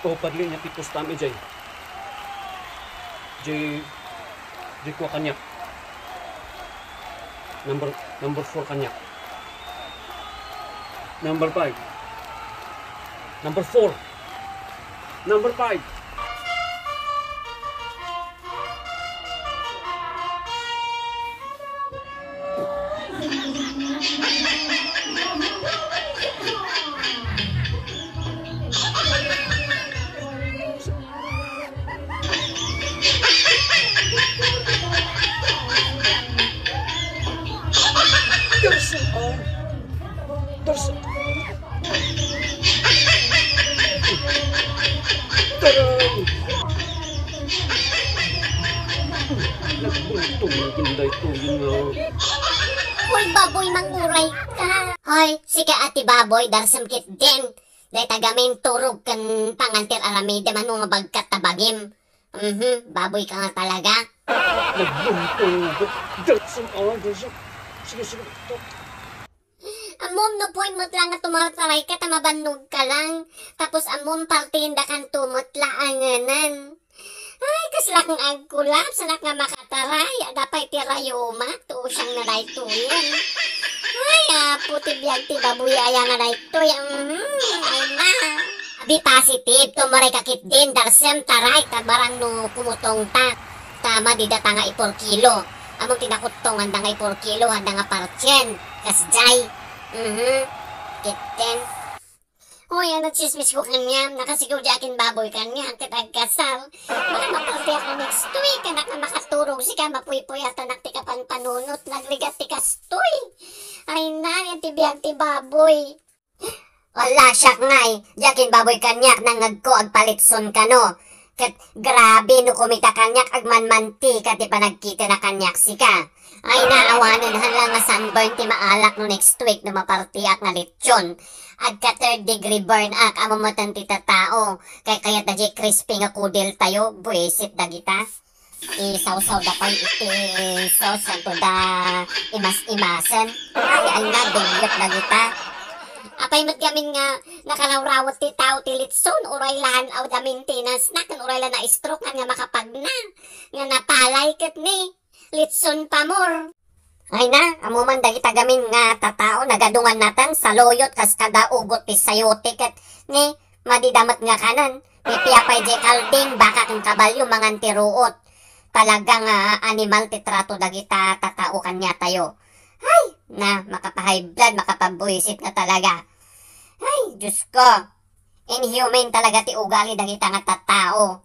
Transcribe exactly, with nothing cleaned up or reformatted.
O, padli niya pitos tam, ijay. Jay, jay kua kaniak. Number, number four kaniak. Number five. Number four. Number five. Darsen, ah. Darsen. Taray! Nagbuntong daytoyen nga. Hoy, baboy, manguray ka. Hoy, sika a ti baboy, darsen ketdin. Dayta gamin turog ken pangan ti ar-aramidem, ano nga bagkat ta bagim. Mhm, baboy ka nga talaga. Nagbuntong. Darsen, ah, darsen. Sige, sige. Ammom, no point met la nga tumartaray ka ta mabannog ka lang. Tapos ammom, partienda kanto met la a ngenan. Ay, kasla nga agkulap, saan nga makataray. Adda pay ti rayuma, tuusang na daytoyen. Ay, apo ti biag ti baboy aya nga daytoy. Mhm, ay na. Abi positive, tumaray ka ketdin, darsen, taray, ta barang no kumutong ta. Ta madi data nga ipurkilo. Ammom ti nakuttongan da nga ipurkilo, adda nga partien. Kasjay. Mhm. Ketdin. Hoy, ano, chismis ko kaniam? Nakasigaw di akin baboy kaniam, ket agkasal. Baka mapartiak no next week, anak, nga makaturog sika, mapuypuyatanak ti kapanpanunot, nagrigat ti kastoy. Ay na, yan ti biag ti baboy. Wala siak ngay, di akin baboy kaniak, nangngegko agpalitson kano. Ket grabe no kumita kaniak, agmanmantika ti panagkitana kaniak sika. Ay, naawanen, hala nga sunburn ti maalak no next week no mapartiak nga lechon. Agka third degree burn ak, ammom met ti tattao. Kay kayat da jay crispy nga kudil tayo, buisit dagita. Isawsaw da pay iti sauce, santo da imas-imasen. Ay, ay na, dugyot dagita. Apay met gamin nga nakarawrawet ti tao ti litson, uray la han-aw da maintenance na, ken uray la na-stroke nga makapagna, nga napalay ket ni litson pa more. Ay na, ammo man dagita gamin nga tattao, nagadungan natan, saluyot kas kada ugot ti sayote ket ni, madi da met nga kanen. Pipia pay jay kalding, baka ken kabalio mangan ti ruot. Talaga nga animal ti trato dagita tattao kaniatayo. Ay, na, makapa-high blood, makapabuisit nga talaga. Ay, Diyos ko. Inhumane talaga ti ugali dagita nga tattao.